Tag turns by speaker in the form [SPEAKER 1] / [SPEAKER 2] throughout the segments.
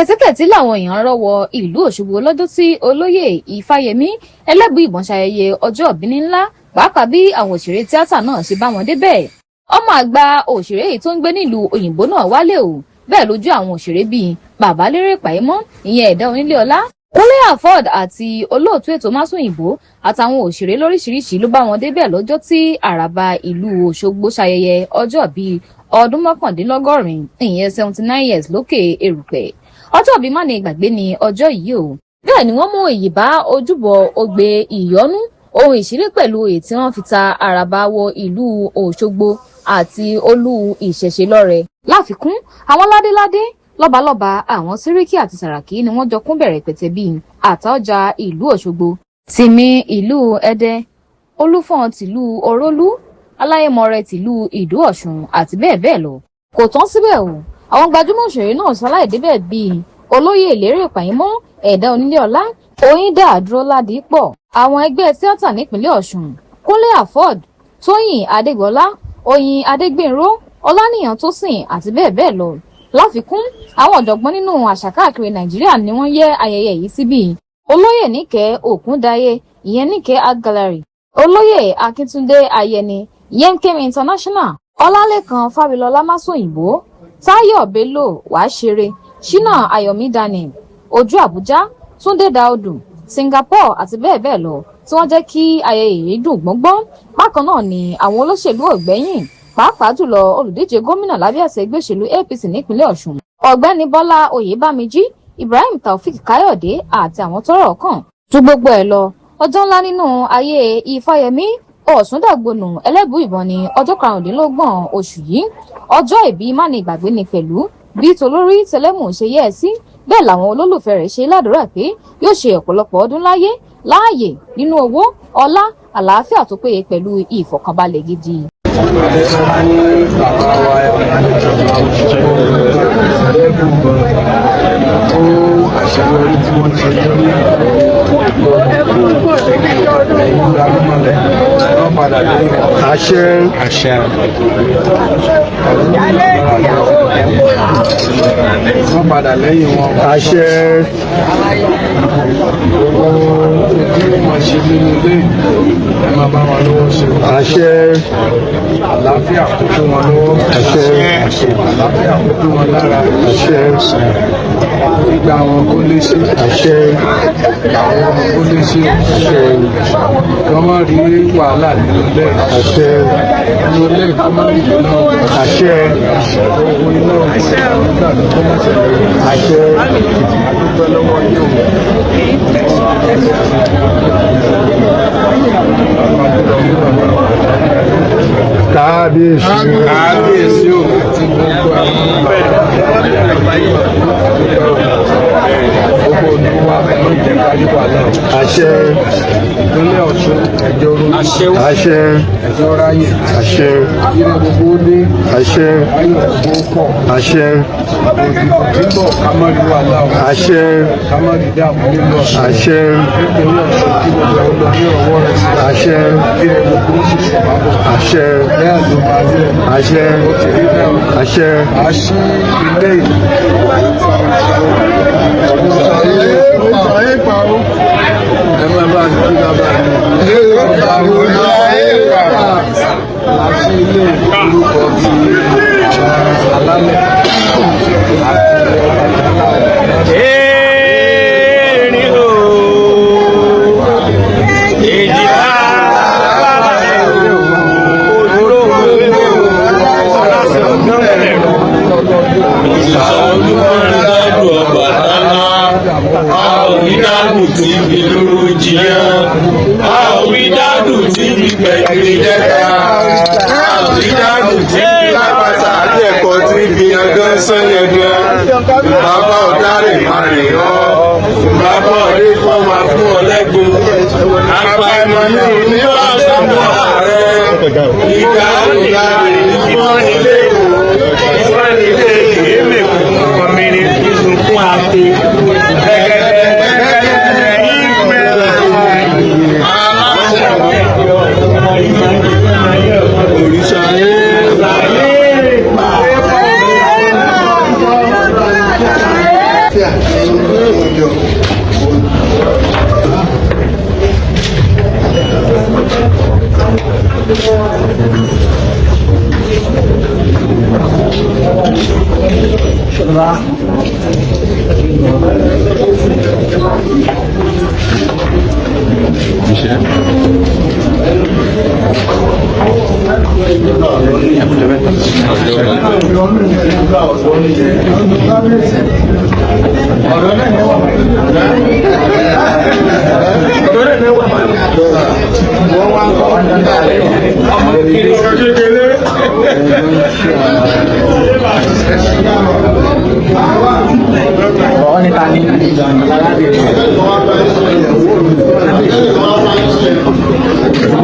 [SPEAKER 1] Kẹ̀tíkẹ̀tí làwọn èèyàn rọ́ wọ ìlú Òṣogbo lọ́jọ́ tí olóyè Ifáyẹmí Ẹlẹ́buìbọn ṣayẹyẹ ọjọ́ ìbí ńlá, pàápàá bí àwọn òṣèré tíátà náà ṣe bá wọn débẹ̀. Ọmọ àgbà òṣèré yìí tó ń gbé nílùú òyìnbó náà wálé o. Bẹ́ẹ̀ lójú àwọn òṣèré bíi Bàbá Lérè Pàímọ́, ìyẹn Ẹ̀dá Onílé Ọlá, Kúnlé Afod àti olóòtú ètò Másùnyìnbó àtàwọn òṣèré lóríṣiríṣi ló bá wọn débẹ̀ lọ́jọ́ tí Àràbà ìlú Òṣogbo ṣayẹyẹ ọjọ́ bíi ọdún 99, ìyẹn 79 years lókè erùpẹ̀. Ọjọ́ ìbí má ní ìgbàgbé ní ọjọ́ yìí o. Bẹ́ẹ̀ ni wọ́n mú èyí bá ojúbọ ògbé ìyọ́nú ohun ìṣílé pẹ̀lú èyí tí wọ́n fi ta Àràbà wọ ìlú Òṣogbo àti olú ìṣẹ̀ṣe lọ́rẹ. Láfikún, àwọn ládéládé, lọ́balọ́ba, àwọn sẹ́ríkì àti sàràkí ni wọ́n jọ kún bẹ̀rẹ̀ pẹ̀tẹ́ bíi Àtaọ́jà ìlú Òṣogbo, Tìmì ìlú Ẹdẹ, Olúfọ̀n tìlú Orólú, Aláyémọrẹ tìlú Ìdó Ọ̀ṣun àti bẹ́ẹ̀ bẹ́ẹ̀ lọ. Kò tán síbẹ̀ o, àwọn gbajúmọ̀ òṣèré náà ṣaláì débẹ̀ bíi olóyè Lérè Pàímọ́, Ẹ̀dá Onílé Ọlá, Oyinda Dúróládìpọ̀, àwọn ẹgbẹ́ tíátà nípìnlẹ̀ Ọ̀ṣun, Kúnlé Afod, Tóyìn Adégbọlá, Oyin Adégbènrò, Ọláníyàn Tósìn àti bẹ́ẹ̀ bẹ́ẹ̀ lọ. Láfikún, àwọn ọ̀jọ̀gbọ́n nínú àṣà káàkiri Nàìjíríà ni wọ́n yẹ ayẹyẹ yìí síbí: olóyè Níkẹ́ Òkúndayé, ìyẹn Níkẹ́ Art Gallery, olóyè Akíntúndé Ayẹni, Yemkem International, Ọlálẹ́kan Fábílọ́lá Másòyìnbó, Táyọ̀ Bello Wàṣẹrẹ, Ṣínà Ayọ̀mí Daniel Ojú Àbújá, Túndé Dáúdù Singapore àti bẹ́ẹ̀ bẹ́ẹ̀ lọ tí wọ́n jẹ́ kí ayẹyẹ yìí dùn gbọ́ngbọ́n. Bákan náà ni àwọn olóṣèlú ògbẹ́yìn, pàápàá jùlọ olùdíje gómìnà lábẹ́ àṣẹ ẹgbẹ́ òṣèlú APC nípínlẹ̀ Ọ̀ṣun, ọ̀gbẹ́ni Bọ́lá Oyèbámijí, Ibrahim Taofik Káyọ̀dé àti àwọn tọ́rọ̀ kàn. Ju gbogbo ẹ̀ lọ, ọjọ́ ńlá nínú ayé Ifáyẹmí Ọ̀ṣúndàgbònú Ẹlẹ́buìbọn ní ọjọ́ 25 oṣù yìí. Ọjọ́ ìbí mánigbàgbé ni pẹ̀lú bí tolórí tẹlẹ́mù ṣe yẹ́ ẹ sí. Bẹ́ẹ̀ làwọn olólùfẹ́ rẹ̀ ṣe ládùúrà pé yóò ṣe ọ̀pọ̀lọpọ̀ ọdún láyé láàyè nínú owó, ọlá, àlàáfíà tó péye pẹ̀lú ìfọ̀kànbalẹ̀ gidi.
[SPEAKER 2] Fún bàbá wa Ẹlẹ́buìbọn fún àṣeyọrí tí wọ́n ṣe lórí ẹ̀yìn arúmọlẹ̀ wọ́n padà lẹ́yìn wọn.
[SPEAKER 3] Àṣẹ.
[SPEAKER 4] Àṣẹ.
[SPEAKER 2] Wọ́n padà lẹ́yìn wọn.
[SPEAKER 3] Àṣẹ.
[SPEAKER 2] Gbogbo tí wọ́n ṣe nínú ilé, ẹ máa bá wọn lọ́wọ́ ṣe.
[SPEAKER 3] Àṣẹ.
[SPEAKER 2] Àlàáfíà kó tó wọn lọ́wọ́.
[SPEAKER 3] Àṣẹ.
[SPEAKER 2] Àlàáfíà kó tó wọn lára.
[SPEAKER 3] Àṣẹ.
[SPEAKER 2] Ìgbà wọn kó lè ṣe.
[SPEAKER 3] Àṣẹ.
[SPEAKER 2] Àwọn ọmọ kó lè ṣe.
[SPEAKER 3] Àṣẹ.
[SPEAKER 2] Kí wọ́n má rí wàhálà nínú ilé.
[SPEAKER 3] Àṣẹ.
[SPEAKER 2] Nínú ilé, kí wọ́n má rí ìdùnnú.
[SPEAKER 3] Àṣẹ.
[SPEAKER 2] Ogun iná, ogun nígbà tó kọ́ mọ́ ṣẹlẹ̀.
[SPEAKER 3] Àṣẹ.
[SPEAKER 2] Àdúpẹ́ lọ́wọ́ yìí o.
[SPEAKER 3] Kábíyèsí.
[SPEAKER 2] Kábíyèsí o àti gbogbo àwọn gbogbo olúwa ló jẹ́ kárí wàhálà o.
[SPEAKER 3] Àṣẹ.
[SPEAKER 2] Ìpínlẹ̀ Ọ̀ṣun, ẹjọ́ ronú.
[SPEAKER 3] Àṣẹ.
[SPEAKER 2] Ẹjọ́ ráyè.
[SPEAKER 3] Àṣẹ.
[SPEAKER 2] Ire gbogbo dé.
[SPEAKER 3] Àṣẹ.
[SPEAKER 2] Ayọ̀ gbogbo pọ̀.
[SPEAKER 3] Àṣẹ.
[SPEAKER 2] Òdìbò tí ń bọ̀, ká má rí wàhálà o.
[SPEAKER 3] Àṣẹ.
[SPEAKER 2] Ká má rí dààmú nínú Ọ̀ṣun.
[SPEAKER 3] Àṣẹ.
[SPEAKER 2] Nípínlẹ̀ Ọ̀ṣun, kí gbogbo ẹ̀ lọ ní ọwọ́ rẹ̀ sí.
[SPEAKER 3] Àṣẹ.
[SPEAKER 2] Ire gbogbo ó sì sùn bá bọ̀.
[SPEAKER 3] Àṣẹ.
[SPEAKER 2] Bẹ́ẹ̀ ló máa rí ẹ.
[SPEAKER 3] Àṣẹ.
[SPEAKER 2] Ó ti rí bẹ́ẹ̀ o.
[SPEAKER 3] Àṣẹ.
[SPEAKER 2] A ṣí ilé yìí. Ẹ máa bá ń kí bàbá mi. A ṣí ilé orúkọ ti àwọn alálẹ̀ àti
[SPEAKER 4] Erin o, èjìlá bàbá òdúró aláṣẹ ọ̀gbọ́n ẹ̀rọ.
[SPEAKER 5] Ìsọ̀lúfọ́nrẹ́dọ́dù Ọbàtálá, a ò rí dádùn tí fi lóru jiyàn, a ò rí dádùn tí fi gbẹ̀gìrì jẹ́ka, a ò rí dádùn tí fi lápàtà àti ẹ̀kọ́ tí fi yangan sán yangan. Bàbá ọ̀dárè má rè ọ́, bàbá ọ̀dé fọ́ máa fún ọ lẹ́gbọ̀n. Àpàìmọ̀ ní òní ọ̀sán rẹ̀, ìgbà òǹdarè ní fún ilé ìwò, fún ilé
[SPEAKER 4] Èmi kọ̀mìnì sunkún àti gẹ́gẹ́dẹ́ ìgbẹ́.
[SPEAKER 5] Òrìṣà yẹn.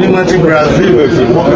[SPEAKER 3] Nígbà tí Brazil ti mọ́.